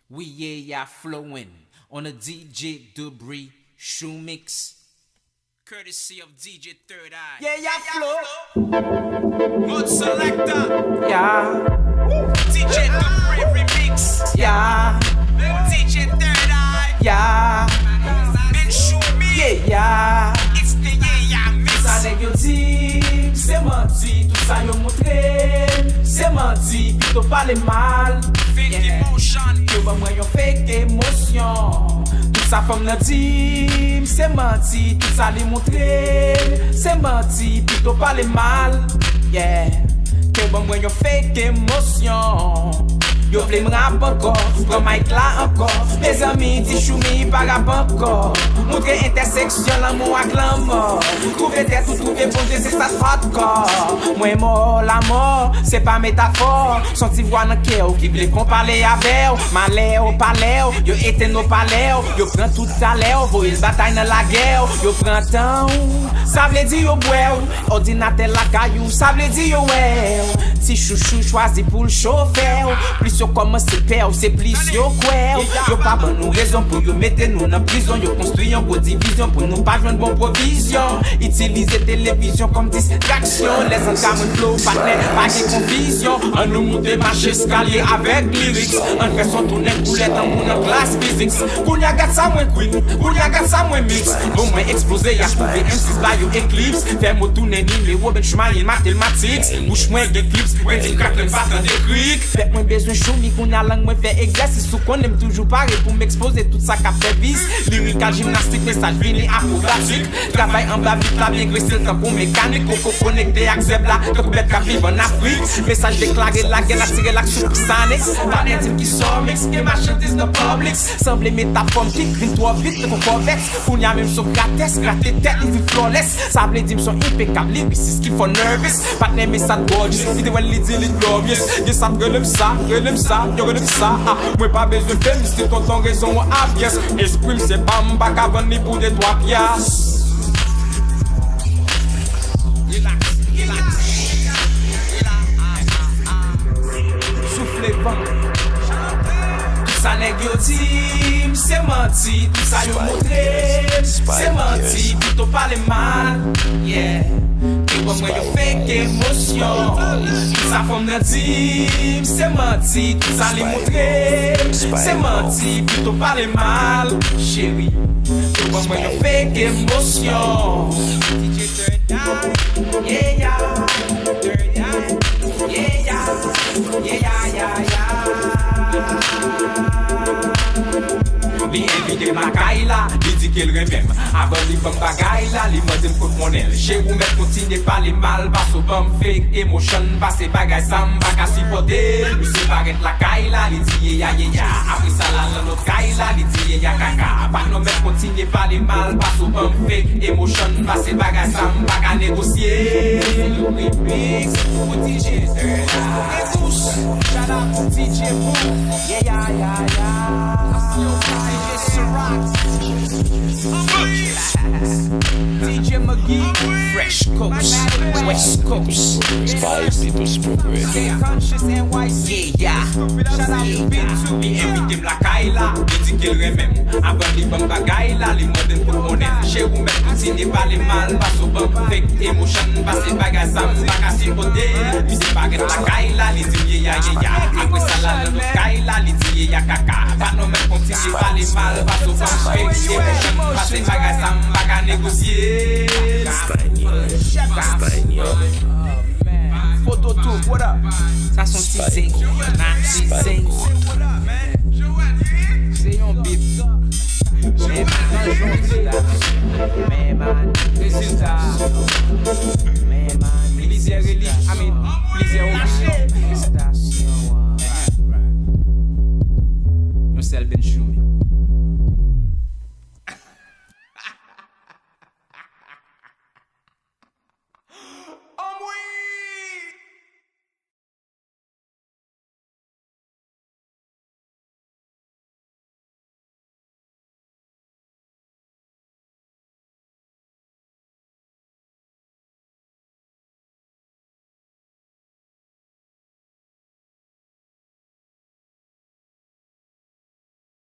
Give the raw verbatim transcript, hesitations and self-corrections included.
We yeah, yeah, flowing on a D J Debris shoe mix, courtesy of D J Third Eye. Yeah, yeah, flow. Mode selector. Yeah. D J Debris remix. Yeah. D J Third Eye. Yeah. Ben Shumi. Yeah, yeah. It's the yeah, yeah mix. Sa nèg yo di m se manti, tout sa yo montre m se manti, pito pale mal. Fake emotion. Yo ban mwen yon fake emosyon. Tout sa fanm nan di m se manti, tout sa li montre m se manti, pito pale mal. Yeah. Yo ban mwen yon fake emosyon. Yo vle m rap ankò, pran mic la ankò. Mezanmi, di Shumi pa rap ankò. Montre entèseksyon lanmou ak lanmò. Twouve tèt ou twouve Bondye, se sa t hardcore. Mwen mò, lamò, se pa metafò. S on ti vwa nan kè w ki vle fè w pale avè w. Malè w, palè w, yo etenn w palè w. Yo pran tout talè w, voye l batay nan lagè w. Yo pran tan w, sa vle di yo bwè w. Òdinatè lakay ou, sa vle di yo wè w. Ti chouchou chwazi pou l chofè w. Plis yo kòmanse pè w, se plis yo kwè w. Yo pa ban nou rezon pou yo mete nou nan prizon. Yo konstwi yon gwo divizyon pou nou pa jwenn bon pwovizyon. Itilize televizyon kòm distraksyon. Lè zan ka mwen flow, patnè, pa gen konfizyon. An nou moute mach eskalye avèk lyrics. An fè son tounen koulè tankou nan klas fiziks. Kounye a gad sa mwen queen, kounye a gad sa mwen mix. Bon mwen eksploze, y ap twouve M six ba yo eklips. Fè mo tounen nimewo, benchmark in mathematics. Bouch mwen gen clips, mwen di krak lè m pa tande krik. Pèp mwen bezwen Shumi, kounye a lang mwen fè egzèsis. Ou konnen m toujou pare pou m ekspoze tout sa k ap fè vis. Lirikal jimnastik, mesaj vini akrobatik. Travay anba bit la byen grese l tankou mekanik. Koko konekte ak zèb la tankou bèt k ap viv ann Afrik. Mesaj deklare lagè natirèl ak supersonic. Patnè di m ki sò mix, gen machandiz nan Publix. Sanble metafò m kik vin twò vit tankou Corvettes. Kounye a menm Socrates, grate tèt li vin flawless. Sa vle di m s on enpekab lirisis ki fè w nervous. Patnè men sa t gorgeous, li te wè l li di li glorious. Gen sa t rele m sa, rele m sa, yo rele m sa. Ah, mwen pa bezwen fè mistik tonton rezon an abyans. Espri m se pa m pa ka vann li pou de twa pyas. Relax, relax. Soufle van. Tout sa nèg yo di m se manti, tout sa yo montre m se manti, pito pale mal. Yeah. Yo ban mwen yon fake emosyon. Tout sa fanm nan di m se manti, tout sa li montre m se manti, pito pale mal. Cheri, yo ban mwen yon fake emosyon. D J Third Eye, yeah, yeah. Third Eye, yeah, yeah. Yeah, yeah, yeah, yeah. Li envite m lakay la, li di ke l renmen m. Avan li ban m bagay la, li mande m kot monnen l. Cheri, ou mèt kontinye pale mal, paske w ban m fake emotion, paske bagay sa m pa ka sipòte. Misye parèt lakay la, li di ye ya ye ya. Apre sa, l al nan lòt kay la, li di ye ya kaka. Patnè, w mèt kontinye pale mal, paske w ban m fake emotion, paske bagay sa m pa ka negosye. Se yon remix pou D J Third Eye. Shout out to D J Boo. Yeah, yeah, yeah, yeah. D J Ciroc. D J McGee. Fresh Coast, West Coast. Inspired People's Progress. Conscious N Y C. Yeah, yeah. Shout out to B two. Li envite m lakay la, li di ke l renmen m. Avan li ban m bagay la, li mande m kot monnen l. Cheri, ou mèt kontinye pale mal, paske w ban m fake emotion, paske bagay sa m pa ka sipòte. Misye parèt lakay la, li di m ye ya ye ya. Apre sa, l al nan lòt kay la, li di ye ya kaka. Patnè, w mèt kontinye pale mal, paske w ban m fake emotion, paske bagay sa m pa ka negosye. Style, style. Foto Top, what up? Sa se yon ti zengi, yon ti zengi. Se yon bip. Men man, nan jan w di la. Men man, rezilta. Men man, plizyè reli-, I mean, plizyè opsyon. Yon sèl Ben Shumi.